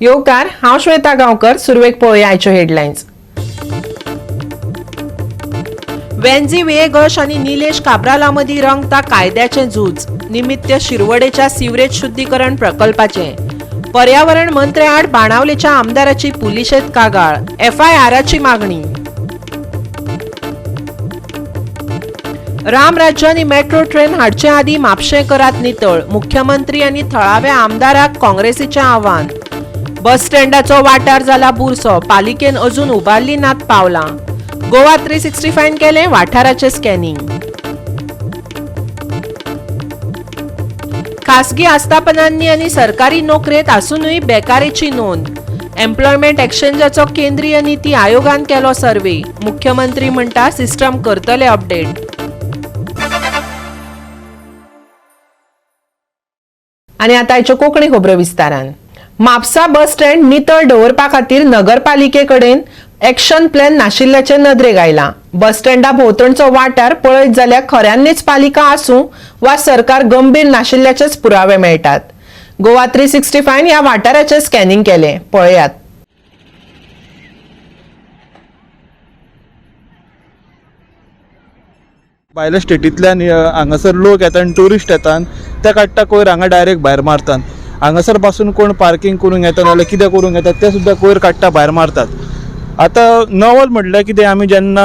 येवकार, हांव श्वेता गांवकर. सुरवेक पळोवया आयच्यो हेडलायन्स. वेन्झी विएगश आनी निलेश काब्राला मदीं रंगता कायद्याचें झूज. निमित्य शिरवडेच्या सिवरेज शुद्धीकरण प्रकल्पाचें. पर्यावरण मंत्र्याआड बाणावलेच्या आमदाराची पुलिशेंत कागाळ. एफआयआराची मागणी. राम राज्य आनी मेट्रो ट्रेन हाडचे आदीं म्हापशें करात नितळ. मुख्यमंत्री आनी थळाव्या आमदाराक काँग्रेसीचें आव्हान. बस स्टँडाचो वाठार जाला बुरसो. पालिकेन अजून उबारली नात पावलां. गोवा 365 केलें वाठाराचें स्कॅनिंग. खासगी आस्थापनांनी आनी सरकारी नोकरेंत आसुनूय बेकारेची नोंद. एम्प्लॉयमेंट एक्सचेंजाचो केंद्रीय निती आयोगान केलो सर्वे. मुख्यमंत्री म्हणटा सिस्टम करतले अपडेट. आनी आतां आयच्यो कोंकणी खबरो विस्तारान. म्हापसा बस स्टँड नितळ दवरपा खातीर नगरपालिके कडेन एक्शन प्लॅन नाशिल्ल्याचें नदरेक आयलां. बस स्टँडा भोंवतणचो वाठार पळयत जाल्यार खऱ्यांनीच पालिका आसूं वा सरकार गंभीर नाशिल्ल्याचेच पुरावे मेळटात. गोवा 365 ह्या वाठाराचें स्कॅनिंग केलें. पळयात. भायल्या स्टेटींतल्यान हांगासर लोक येता आनी ट्युरिस्ट येता, ते काडटा कोयर हांगा डायरेक्ट भायर मारतात. हांगासर पासून कोण पार्किंग करूंक येता नाल्यार कितें करूंक येता ते सुद्दां कोयर काडटा भायर मारतात. आतां नवल म्हटल्यार कितें, आमी जेन्ना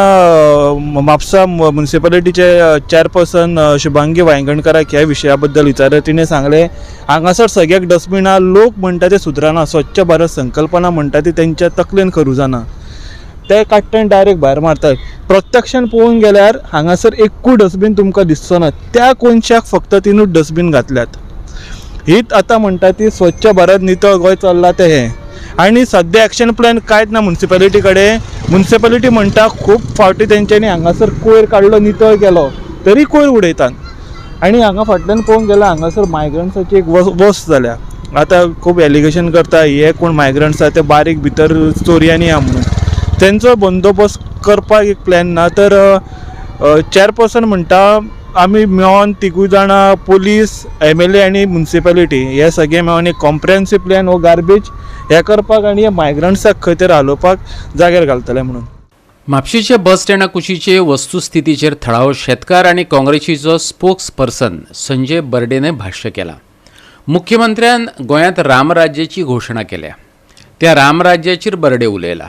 म्हापसा मुन्सिपालिटीचे चॅरपर्सन शुभांगी वायंगणकराक ह्या विशया बद्दल विचारलें, तिणें सांगलें हांगासर सगळ्याक डस्टबिनां, लोक म्हणटा ते सुदराना, स्वच्छ भारत संकल्पना म्हणटा ती तेंच्या तकलेन खरू जाना, ते काडटा आनी डायरेक्ट भायर मारतात. प्रत्यक्षान पळोवंक गेल्यार हांगासर एक्कूय डस्टबीन तुमकां दिसचो ना, त्या कोनशाक फक्त तिनूच डस्टबीन घातल्यात. हीच आतां म्हणटा ती स्वच्छ भारत नितळ गोंय चल्लां तें हें. आनी सद्या एक्शन प्लॅन कांयच ना मुन्सिपालिटी कडेन. मुन्सिपालिटी म्हणटा खूब फावटी तेंच्यांनी हांगासर कोयर काडलो, नितळ केलो, तरी कोयर उडयतात. आनी हांगा फाटल्यान पळोवंक गेल्यार हांगासर मायग्रंट्साची एक वस जाल्या. आतां खूब एलिगेशन करता हे कोण मायग्रंट्स आसा ते बारीक भितर चोरयांनी आहा म्हणून, तेंचो बंदोबस्त करपाक एक प्लॅन ना. तर चॅरपर्सन म्हणटा आमी मेळोन तिगूय जाणां पोलीस, एमएलए आनी मुन्सिपालिटी हे सगळे मेळोन एक कॉम्प्रिहेन्सीव प्लॅन हो गार्बेज हे करपाक आनी हे मायग्रंट्साक खंय तरी हालोवपाक जाग्यार घालतले म्हणून. म्हापशेच्या बस स्टँडा कुशीचे वस्तुस्थितीचेर थळावो शेतकार आनी काँग्रेसीचो स्पोक्स पर्सन संजय बर्डेने भाश्य केलां. मुख्यमंत्र्यान गोंयांत रामराज्याची घोशणा केल्या, त्या रामराज्याचेर बर्डे उलयला.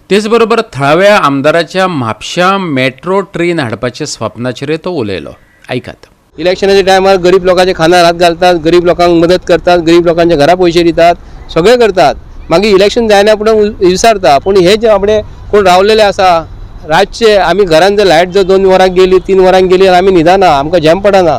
तेच बरोबर थळाव्या आमदाराच्या म्हापश्यां मेट्रो ट्रेन हाडपाच्या स्वप्नाचेरय तो उलयलो. आयकात. इलेक्शनाच्या टायमार गरीब लोकांच्या खांदार हात घालतात, गरीब लोकांक मदत करतात, गरीब लोकांच्या घरा पयशे दितात, सगळें करतात. मागीर इलेक्शन जायना फुडें विसरता. पूण हे जे आपणे कोण रावलेले आसा रातचे, आमी घरान जर लायट जर 2 वरां गेली, 3 वरां गेली आमी न्हिदना, आमकां झेम पडना.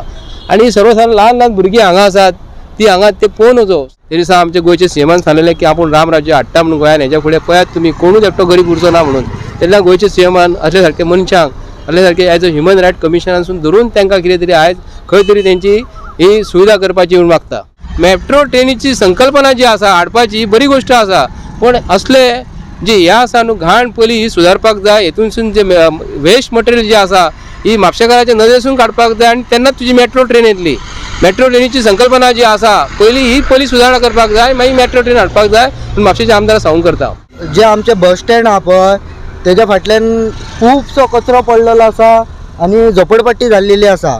आनी सर्वसाधारण ल्हान ल्हान भुरगीं हांगा आसात ती हांगा ते पळोवन वचो. ते दिसा आमच्या गोंयचे सीएमान सांगलेलें की आपूण रामराज्य हाडटा म्हणून गोंयान, हेच्या फुडें पळयात तुमी कोणूच एकटो गरीब उरचो ना म्हणून. तेन्ना गोंयचे सीएमान असले सारके मनशांक असले सारके एज अ ह्युमन रायट कमिशनासून धरून तांकां कितें तरी आयज खंय तरी तेंची ही सुविधा करपाची म्हूण मागता. मेट्रो ट्रेनीची संकल्पना जी आसा हाडपाची बरी गोश्ट आसा, पूण असले जी हे आसा न्हू घाण पयली ही सुदारपाक जाय. हेतूनसून जे वेस्ट मटेरियल जे आसा ही म्हापशेकाराच्या नदरेसून काडपाक जाय आनी तेन्नाच तुजी मेट्रो ट्रेन येतली. मेट्रो ट्रेनीची संकल्पना जी आसा पयली ही पयली सुदारणा करपाक जाय, मागीर मेट्रो ट्रेन हाडपाक जाय म्हूण म्हापशेचे आमदार सांगून करता. जे आमचे बस स्टँड आहा पळय तेज्या फाटल्यान खुबसो कचरो पडलेलो आसा आनी झोपडपट्टी जाल्लेली आसा.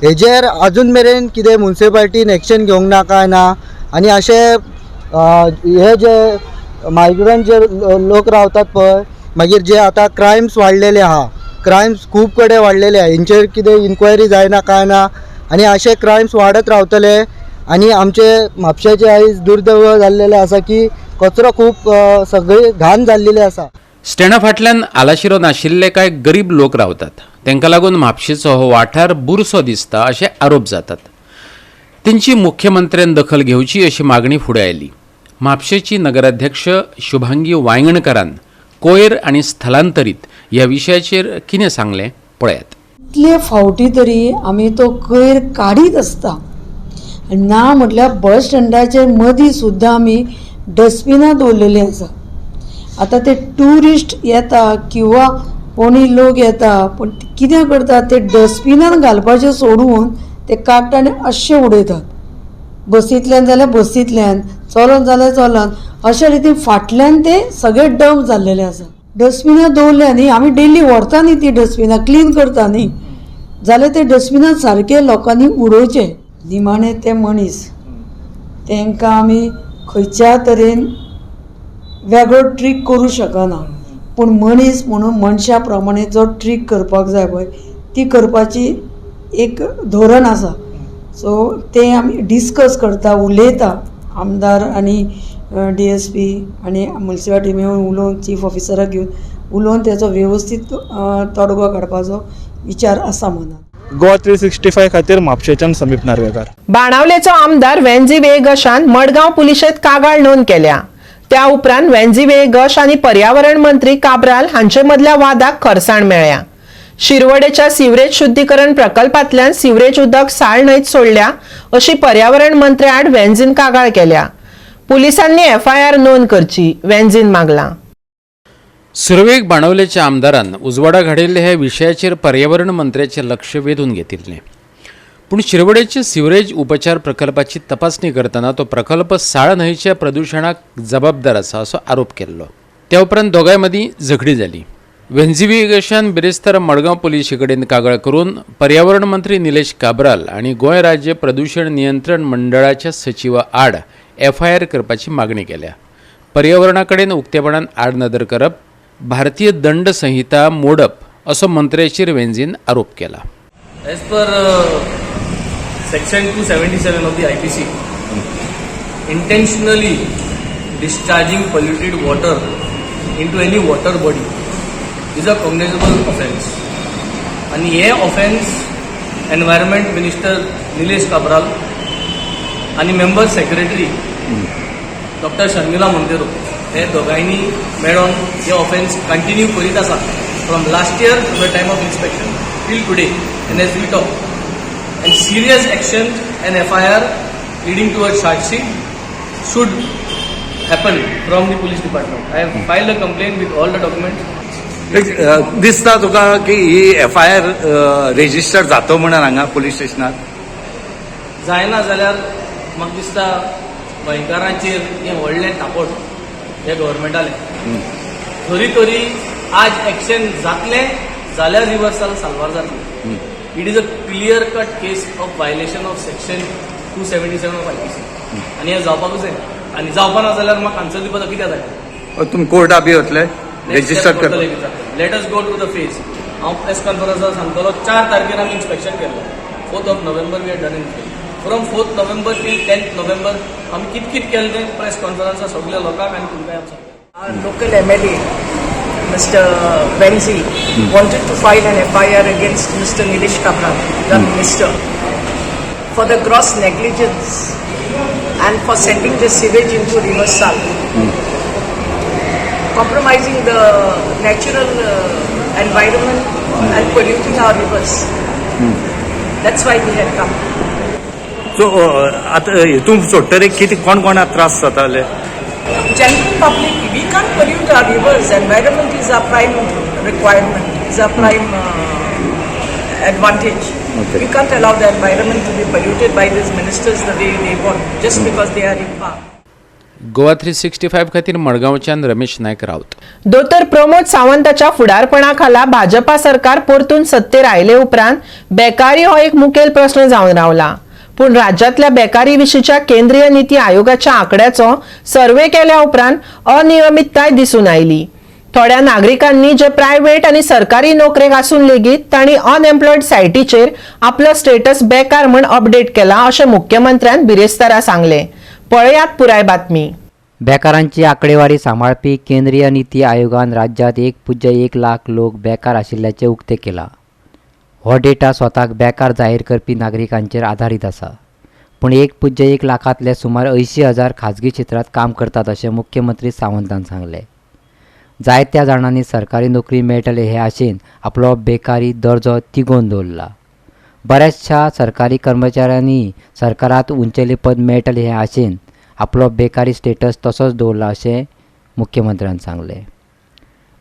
हेजेर अजून मेरेन कितें मुन्सिपालिटीन एक्शन घेवंक ना काय ना. आनी अशें हे जे मायग्रंट जे लोक रावतात पळय, मागीर जे आतां क्रायम्स वाडलेले आहा, क्रायम्स खूब कडेन वाडलेले आहा, हेंचेर कितें इन्क्वायरी जायना काय ना. आनी अशे क्रायम्स वाडत रावतले. आनी आमचे म्हापशेचे आयज दुर्दैव जाल्लेले आसा की कचरो खूब सगळी घाण जाल्लेली आसा. स्टँडा फाटल्यान आलाशिरो नाशिल्ले कांय गरीब लोक रावतात, तांकां लागून म्हापशेचो हो वाठार बुरसो दिसता अशे आरोप जातात. तेंची मुख्यमंत्र्यान दखल घेवची अशी मागणी फुडें आयली. म्हापशेची नगराध्यक्ष शुभांगी वायंगणकरान कोयर आनी स्थलांतरीत ह्या विशयाचेर कितें सांगलें पळयात. इतले फावटी तरी आमी तो कोयर काडीत आसता. ना म्हटल्यार बस स्टँडाचे मदीं सुद्दां आमी डस्टबिनां दवरलेलीं आसा. आतां ते ट्युरिस्ट येता किंवा कोणी लोक येता, पूण कितें करता ते डस्टबिनान घालपाचें सोडून ते काडटा आनी अशें उडयतात. बसींतल्यान जाल्यार बसींतल्यान, चलोन जाल्यार चलोन, अशे रितीन फाटल्यान ते सगळे डंप जाल्लेले आसा. डस्टबिनां दवरल्या न्ही, आमी डेली व्हरता न्ही ती डस्टबिनां, क्लीन करता न्ही, जाल्यार ते डस्टबिनां सारके लोकांनी उडोवचे. निमाणे ते मनीस तांकां आमी खंयच्या तरेन वेगळो ट्रीक करूं शकना, पूण मनीस म्हणून मनशा प्रमाणे जो ट्रीक करपाक जाय पळय ती करपाची एक धोरण आसा. सो तें आमी डिस्कस करता, उलयता आमदार आनी DSP आनी मुन्सिपालिटी मेळून उलोवन चीफ ऑफिसराक घेवन उलोवन तेचो वेवस्थीत तोडगो काडपाचो विचार आसा मनात. गोवा 365 खातीर म्हापशेच्यान समीप नार्वेकार. बाणावलेचो आमदार वेंझी वेगशान मडगांव पुलिशेंत कागाळ नोंद केल्या. त्या उपरांत वेंझी वेगश आनी पर्यावरण मंत्री काब्राल हांचे मदल्या वादाक खरसाण मेळ्ळ्या. शिरवडेच्या सिवरेज शुद्धीकरण प्रकल्पांतल्यान सिवरेज उदक साळ न्हंयत सोडल्या अशी पर्यावरण मंत्री आड वेंझीन कागाळ केल्या. पुलिसांनी FIR नोंद करची वेंझीन मागला. सुरवेक बाणावलेच्या आमदारान उजवाडा घाडिल्ल्या ह्या विशयाचेर पर्यावरण मंत्र्याचें लक्ष वेधून घेतिल्लें. पूण शिरवडेचे सिवरेज उपचार प्रकल्पाची तपासणी करतना तो प्रकल्प साळ न्हंयच्या प्रदुशणाक जबाबदार आसा असो आरोप केल्लो. त्या उपरांत दोगांय मदीं झगडी जाली. वेंझी वेगशान बिरेस्तार मडगांव पुलिशे कडेन कागाळ करून पर्यावरण मंत्री निलेश काब्राल आनी गोंय राज्य प्रदुशण नियंत्रण मंडळाच्या सचिवा आड FIR करपाची मागणी केल्या. पर्यावरणा कडेन उक्तेपणान आडनदर करप, भारतीय दंड संहिता मोडप असो मंत्र्याचेर वेंझीन आरोप केला. As per section 277 of the IPC, intentionally discharging polluted water into any water body is a cognizable offence. आणि हे offence environment minister Nilesh Cabral आणि member secretary doctor Sharmila Monteiro हे दोगांयनी मेळोन हे ऑफेन्स कंटिन्यू करीत आसा from last year, from the time of inspection till today and as we talk, and serious action and FIR leading to a charge sheet should happen from the police department. I have filed a complaint with all the documents. दिसता तुका की ही FIR register जातो म्हणून हांगा police स्टेशनार? जायना जाल्यार म्हाका दिसता गोंयकारांचेर हें व्हडलें थापट हे गव्हर्मेंटालें. खरी तरी आज एक्शन जातलें जाल्यार रिवर्सल साल्वार जातलें. It is a clear cut case of violation of section 277 of IPC आनी हें जावपाकूच जाय आनी जावपा ना जाल्यार म्हाका आन्सर दिवपाचो कित्याक जाय? तुमी कोर्टा बी वतले रेजिस्टर कर? Let us go to the phase. हांव प्रेस कॉन्फरन्सार सांगतलो, 4 तारखेर आमी इन्स्पेक्शन केल्लें. 4th of November we done inspection. From 4th November till 10th November आमी कित कित केलें तें प्रेस कॉन्फरन्सार सगल्या लोकांक आनी तुमकां आमी सांगता. Our local MLA, Mr. Venzi, wanted to file an FIR against Mr. Nilesh Cabral, the minister, for the gross negligence and for sending the sewage into River Sal, compromising the natural environment and polluting our rivers. That's why we had come. So आतां हितून सोडटरे कितें कोण कोणाक त्रास जाताले? General public, we can't pollute our rivers. Environment is our prime requirement, is our prime advantage. We can't allow the environment to be polluted by these ministers the way they want, just because they are in power. Goa 365 खातीर मडगांवच्यान रमेश नायक राऊत. दोतोर प्रमोद सावंताच्या फुडारपणा खाला भाजपा सरकार परतून सत्तेर आयले उपरांत बेकारी हो एक मुखेल प्रस्न जावन रावला. पूण राज्यांतल्या बेकारी विशींच्या केंद्रीय निती आयोगाच्या आंकड्याचो सर्वे केल्या उपरांत अनियमितताय दिसून आयली. थोड्या नागरिकांनी जे प्रायव्हेट आनी सरकारी नोकरेक आसून लेगीत तांणी अनएम्प्लॉयड सायटीचेर आपलो स्टेटस बेकार म्हण अपडेट केला अशें मुख्यमंत्र्यान बिरेस्तारा सांगलें. पळयात पुराय बातमी. बेकारांची आंकडेवारी सांबाळपी केंद्रीय निती आयोगान राज्यांत 1.01 लाख लोक बेकार आशिल्ल्याचें उक्तें केलां. हो डेटा स्वताक बेकार जाहीर करपी नागरिकांचेर आदारीत आसा. पूण 1.01 लाखांतले सुमार 80,000 खाजगी क्षेत्रांत काम करतात अशें मुख्यमंत्री सावंतान सांगलें. जायत्या जाणांनी सरकारी नोकरी मेळटली हे आशेन आपलो बेकारी दर्जो तिगोवन दवरला. बऱ्याचशा सरकारी कर्मचाऱ्यांनी सरकारांत उंचेलें पद मेळटलें हे आशेन आपलो बेकारी स्टेटस तसोच दवरला अशें मुख्यमंत्र्यान सांगलें.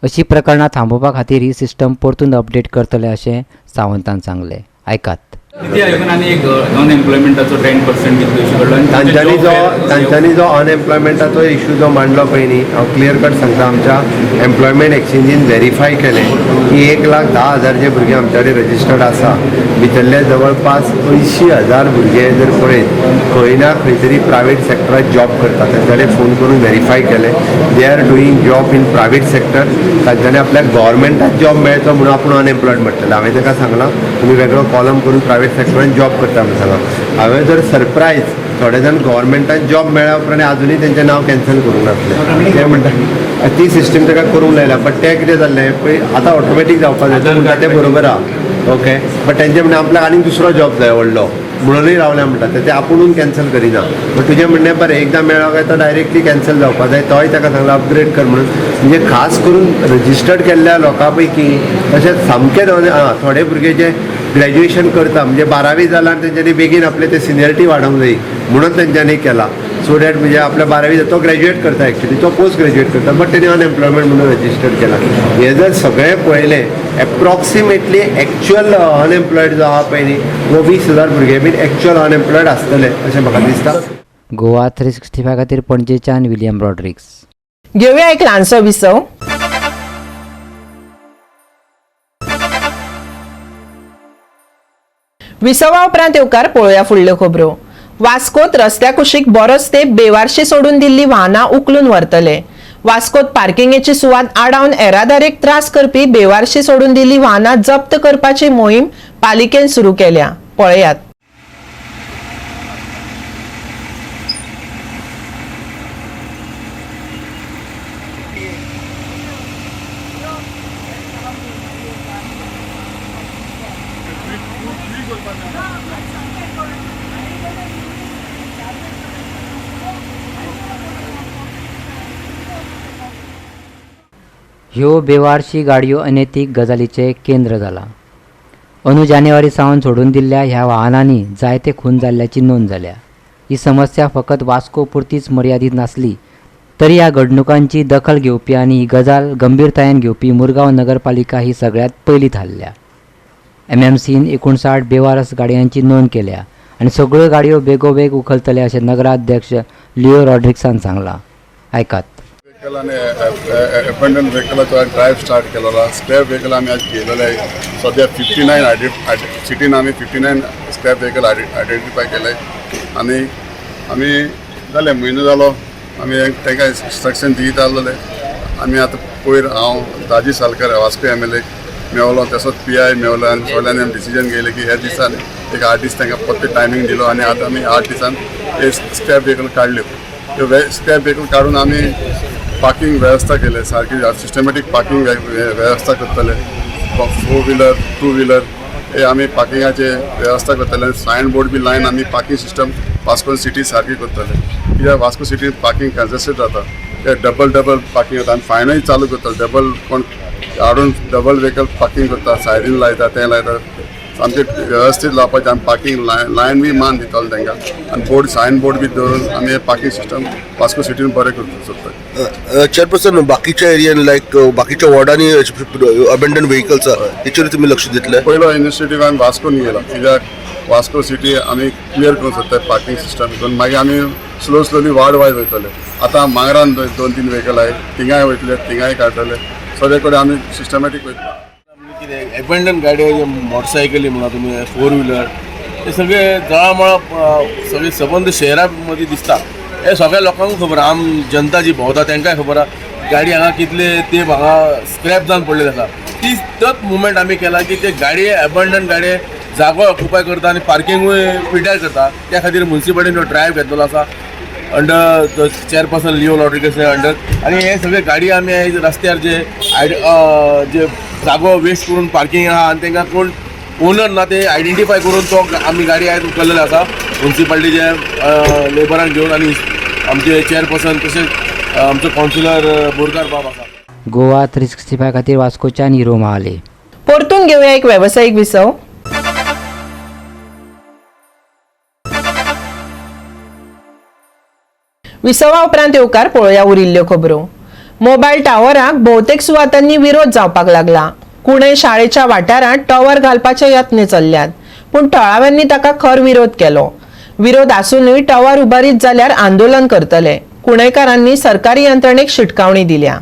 अशी प्रकरणां थांबोवपा खातीर ही सिस्टम परतून अपडेट करतले अशें सावंतान सांगलें. आयकात. निती आयोगान आनी एक अनएम्प्लॉयमेंटाचो 10% कितलो इशू काडलो आनी तांच्यांनी जो अनएम्प्लॉयमेंटाचो इशू जो मांडलो पळय न्ही, हांव क्लियर कट सांगता, आमच्या एम्प्लॉयमेंट एक्सचेंजीन व्हेरीफाय केलें की 1,10,000 जे भुरगे आमच्या कडेन रजिस्टर्ड आसा, भितरले जवळपास 80,000 भुरगे जर पळयत खंय ना खंय तरी प्रायवेट सेक्टरात जॉब करता. तांच्या कडेन फोन करून व्हेरीफाय केलें, they are doing job in private sector. तांच्यांनी आपल्याक गव्हर्मेंटात जॉब मेळचो म्हणून आपूण अनएम्प्लॉयड म्हणटलें. हांवें ताका सांगलां तुमी वेगळो कॉलम करून प्रायवेट सेक्टरान जॉब करता म्हणून सांगलां. हांवें जर सरप्रायज थोडे जाण गव्हर्मेंटान जॉब मेळ्ळ्या उपरांत आजुनूय तेंचें नांव कॅन्सल करूंक नासलें, ते म्हणटा ती सिस्टम ताका करूंक लायल्या. बट तें कितें जाल्लें पळय आतां ऑटोमॅटीक जावपाक जाय, म्हणटा तें बरोबर आहा, ओके. बट तेंचें म्हणणें आपल्याक आनीक दुसरो जॉब जाय व्हडलो म्हणूनय रावल्या म्हणटा, ते आपुणून कॅन्सल करिना. बट तुजें म्हणणें बरें, एकदां मेळ्ळो काय तो डायरेक्टली कॅन्सल जावपाक जाय, तोय ताका सांगला अपग्रेड कर म्हणून. म्हणजे खास करून रजिस्टर्ड केल्ल्या लोकां पैकी तशेंच सामकें थोडे भुरगे जे ग्रॅज्युएशन करता म्हणजे 12वी जालां आनी तेंच्यांनी बेगीन आपले ते सिनियरिटी वाडोवंक जाय म्हणून तेंच्यांनी केला, सो that म्हणजे आपल्या 12वी तो ग्रॅज्युएट करता, एक्चुली तो पोस्ट ग्रॅज्युएट करता, बट तेणी अनएम्प्लॉयमेंट म्हणून रजिस्टर्ड केला. हे जर सगळें पळयलें एप्रॉक्सिमेटली एक्चुअल अनएम्प्लॉयड जो आहा पळय न्ही, वो 20,000 भुरगे बीन एक्चुअल अनएम्प्लॉयड आसतले अशें म्हाका दिसता. गोवा 365 खातीर पणजेच्यान विलियम रॉड्रिक्स. घेवया एक ल्हानसो विसव. विसवा उपरांत येवकार पळोवया फुडल्यो खबरो. वास्कोत रस्त्या कुशीक बरोच तेंप बेवारशी सोडून दिल्ली वाहनां उखलून व्हरतले. वास्कोत पार्किंगेची सुवात आडावन येरादारीक त्रास करपी बेवारशी सोडून दिल्ली वाहनां जप्त करपाची मोहीम पालिकेन सुरू केल्या. पळयात. ह्यो बेवारशी गाडयो अनैतीक गजालीचें केंद्र जालां. अंदू जानेवारी सावन सोडून दिल्ल्या ह्या वाहनांनी जायते खून जाल्ल्याची नोंद जाल्या. ही समस्या फकत वास्को पुरतीच मर्यादीत नासली तरी ह्या घडणुकांची दखल घेवपी आनी ही गजाल गंभीरतायेन घेवपी मुरगांव नगरपालिका ही सगळ्यांत पयली थारल्या. एमएमसीन 59 बेवारस गाडयांची नोंद केल्या आनी सगळ्यो गाडयो बेगोबेग उखलतले अशें नगराध्यक्ष लिओ रॉड्रिक्सान सांगलां. आयकात. व्हेकल आनी एबंडन व्हेकलाचो ड्रायव्ह स्टार्ट केलेलो. स्क्रॅप व्हेकल आमी आज घेयलेले. सद्या 59 सिटीन आमी 59 स्क्रॅप व्हेकल आयडेंटिफाय केले आनी आमी जाले म्हयनो जालो आमी तांकां इन्स्ट्रक्शन दित आसलेले. आमी आतां पयर हांव दाजी सालकर वास्को MLA मेवलो, तसोच PI मेवलो आनी सगळ्यांनी आमी डिसिजन घेयलें की ह्या दिसान एक 8 दीस तांकां परते टायमींग दिलो आनी आतां आमी 8 दिसान हे स्क्रॅप व्हेकल काडल्यो. त्यो स्क्रॅप व्हेकल काडून आमी पार्किंग वेवस्था केले, सारकी सिस्टमॅटीक पार्किंग वेवस्था करतले. 4 व्हिलर 2 व्हिलर हे आमी पार्किंगाचे वेवस्था करतले. सायन बोर्ड बी लायन आमी पार्किंग सिस्टम वास्को सिटी सारकी करतले. कित्याक वास्को सिटीन पार्किंग कंजेस्टेड जाता, ते डबल डबल पार्किंग जाता आनी फायनूय चालू करतले. डबल कोण हाडून डबल व्हेकल पार्किंग करता, सायडीन लायता, तें लायता, सामकें वेवस्थीत लावपाचें. आमी पार्किंग लायन बी मान दितले तांकां आनी बोर्ड सायन बोर्ड बी दवरून आमी हें पार्किंग सिस्टम वास्को सिटीन बरें करपाक सोदता. चेअरपर्सन, बाकीच्या एरियन लायक बाकीच्या वॉर्डांनी अबेंडन व्हेकल्स आहा तेचेर तुमी लक्ष दितले? पयलो इनिशिएटीव आमी वास्कोन घेयला, कित्याक वास्को सिटी आमी क्लियर करूंक सोदता पार्किंग सिस्टम करून. मागीर आमी स्लो स्लोली वार्ड वायज वयतले. आतां मांगरान 2-3 व्हेकल आहाय, थिंगाय वयतले, थिंगाय काडटले, सगळे कडेन आमी सिस्टमॅटीक वयतले. कितें एबंडन गाडयो, मोटरसायकली म्हणा तुमी, 4 व्हिलर, हे सगळे जळामळा सगळे सबंद शहरा मदीं दिसता. हे सगळ्या लोकांक खबर आहा, आम जनता जी भोंवता तांकांय खबर आहा गाडी हांगा कितले ते हांगा स्क्रॅप जावन पडलेले आसा. ती तोच मुवमेंट आमी केला की ते गाडये एबंडन गाडये जागो ऑक्युपाय करता आनी पार्किंगूय पिड्ड्यार करता. त्या खातीर मुन्सिपालिटीन ड्रायव्ह घेतलेलो आसा under the chairperson Leo Rodrigues under. आनी हे सगळे गाडी आमी रस्त्यार जे जे जागो वेस्ट करून पार्किंग आहा आनी तांकां कोण ओनर ना ते आयडेंटिफाय करून तो आमी गाडी आयज उखल्लेले आसा मुन्सिपालिटीचे लेबरांक घेवन आनी आमचे चेअरपर्सन तशेंच आमचो कावन्सिलर बोरकार बाब आसा. गोवा 365 खातीर वास्कोच्यान हिरो महाले. परतून घेवया एक वेवसायीक विसव. विसवा उपरांत येवकार पळोवया उरिल्ल्यो खबरो. मोबायल टावराक भोवतेक सुवातांनी विरोध जावपाक लागला. कुणे शाळेच्या वाठारांत टॉवर घालपाचे यत्न चल्ल्यात, पूण थळाव्यांनी ताका खर विरोध केलो. विरोध आसूनय टॉवर उबारीत जाल्यार आंदोलन करतले. कुणेकारांनी सरकारी यंत्रणेक शिटकावणी दिल्या.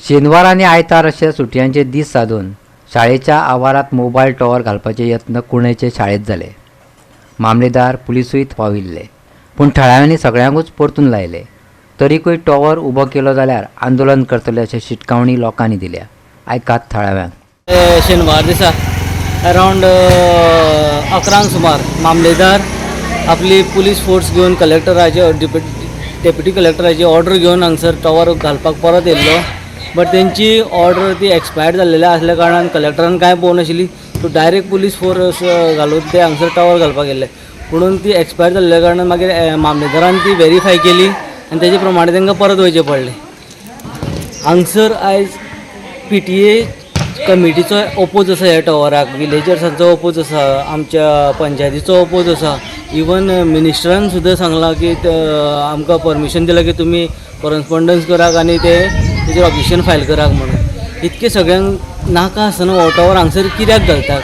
शेनवार आनी आयतार अशे सुटयांचे दीस सादून शाळेच्या आवारात मोबायल टॉवर घालपाचे यत्न कुणेचे शाळेत जाले. मामलेदार पुलिसूय पाविल्ले, पूण थळाव्यांनी सगळ्यांकूच परतून लायले. तरीकूय टॉवर उबो केलो जाल्यार आंदोलन करतले अशें शिटकावणी लोकांनी दिल्या. आयकात थळाव्यांक. शेनवार दिसा अरावंड 11 सुमार मामलेदार आपली पुलीस फोर्स घेवन कलेक्टराचे डेप्युटी कलेक्टराची ऑर्डर घेवन हांगसर टॉवर घालपाक परत येयल्लो. बट तेंची ऑर्डर ती एक्सपायर्ड जाल्लेली आसल्या कारणान कलेक्टरान कांय पळोवंक नाशिल्ली. सो डायरेक्ट पुलीस फोर्स घालून ते हांगसर टॉवर घालपाक गेल्ले. पुणून ती एक्सपायर जाल्ल्या कारणान मागीर मामलेदारान ती वेरीफाय केली आनी तेजे प्रमाणे तांकां परत वयचें पडलें. हांगसर आयज PTA कमिटीचो ओपोज आसा ह्या टॉवराक, विलेजर्सांचो ओपोज आसा, आमच्या पंचायतीचो ओपोज आसा. इवन मिनिस्टरान सुद्दां सांगलां की आमकां परमिशन दिलां की तुमी कॉरस्पोंडन्स करात आनी ते तेजेर ऑब्जेक्शन फायल करात म्हणून. इतकें सगळ्यांक नाका आसतना हो टॉवर हांगसर कित्याक घालतात?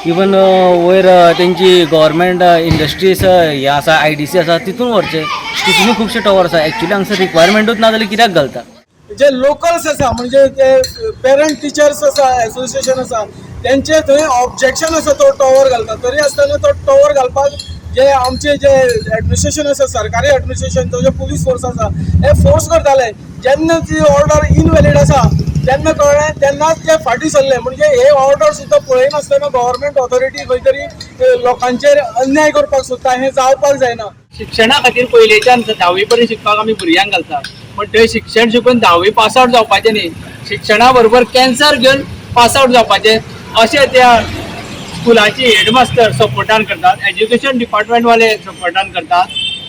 इवन वयर तेंची गव्हर्मेंट इंडस्ट्रीज हें आसा, IDC आसा, तितून व्हरचें, तितूनय खुबशे टॉवर आसा. एक्चुली हांगसर रिक्वायरमेंटूच ना जाल्यार कित्याक घालता? जे लोकल्स आसा, म्हणजे ते पेरंट टिचर्स आसा, एसोसिएशन आसा, तेंचे थंय ऑब्जेक्शन आसा तो टॉवर घालता. तरी आसतना तो टॉवर घालपाक जे आमचे जे एडमिनिस्ट्रेशन आसा, सरकारी एडमिनिस्ट्रेशन, तो जे पुलीस फोर्स आसा, हे फोर्स करताले. जेन्ना ती ऑर्डर इनव्हॅलीड आसा तेन्ना कळ्ळें, तेन्नाच ते फाटीं सरले. म्हणजे हे ऑर्डर सुद्दां पळयनासतना गव्हर्मेंट ऑथॉरिटी खंय तरी लोकांचेर अन्याय करपाक सोदता. हें जावपाक जायना. शिक्षणा खातीर पयलेच्यान 10वी पर्यंत शिकपाक आमी भुरग्यांक घालतात, पण थंय शिक्षण शिकून 10वी पास आवट जावपाचें न्ही, शिक्षणा बरोबर कॅन्सर घेवन पास आवट जावपाचें अशें त्या स्कुलाची हेडमास्टर सपोर्टान करतात, एज्युकेशन डिपार्टमेंटवाले सपोर्टान करतात,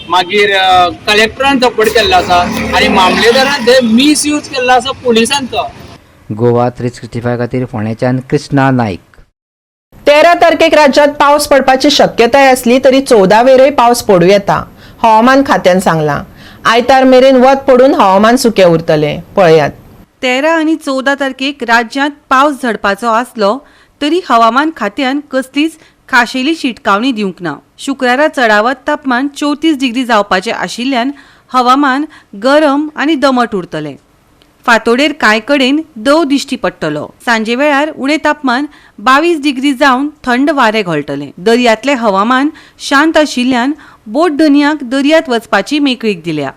मागीर कलेक्टरान सपोर्ट केल्लो आसा आनी मामलेदारान ते मिसयूज केल्लो आसा पुलिसांचो. गोवा 365 खातीर फोंडेच्यान कृष्णा नाईक. 13 तारखेक राज्यात पावस पडपाची शक्यताय आसली तरी 14 वेरय पावस पडूं येता, हवामान खात्यान सांगलां. आयतार मेरेन वत पडून हवामान सुकें उरतलें. पळयात. 13 आनी 14 तारखेक राज्यांत पावस झडपाचो आसलो तरी हवामान खात्यान कसलीच खाशेली शिटकावणी दिवंक ना. शुक्रारा चडावत तापमान 34 डिग्री जावपाचें आशिल्ल्यान हवामान गरम आनी दमट उरतलें. फांतोडेर कांय कडेन दव दिश्टी पडटलो. सांजे वेळार उणें तापमान 22 डिग्री जावन थंड वारें घोळटलें. दर्यांतलें हवामान शांत आशिल्ल्यान बोट धनयांक दर्यांत वचपाची मेकळीक दिल्या.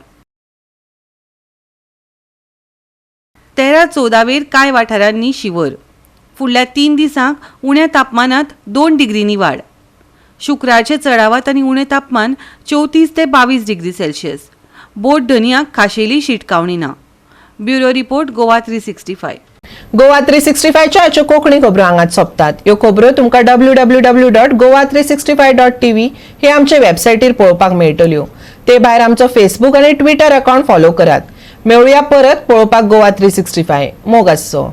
13-14 वेर कांय वाठारांनी शिंवर. फुडल्या 3 दिसांक उण्या तापमानांत 2 डिग्रींनी वाड. शुक्रारचें चडावत आनी उणें तापमान 34 ते 22 डिग्री सेल्सियस. बोट धनयांक खाशेली शिटकावणी ना. Bureau report, Goa 365. Goa 365च्यो आजच्यो Konkani खबरो हांगाच सोंपतात. ह्यो खबरो तुमकां www.goa365.tv हे आमचे वेबसायटीर पळोवपाक मेळटल्यो. ते भायर आमचो फेसबूक आनी ट्विटर अकाउंट फॉलो करात. मेळुया परत पळोवपाक गोवा 365. मोग आसचो.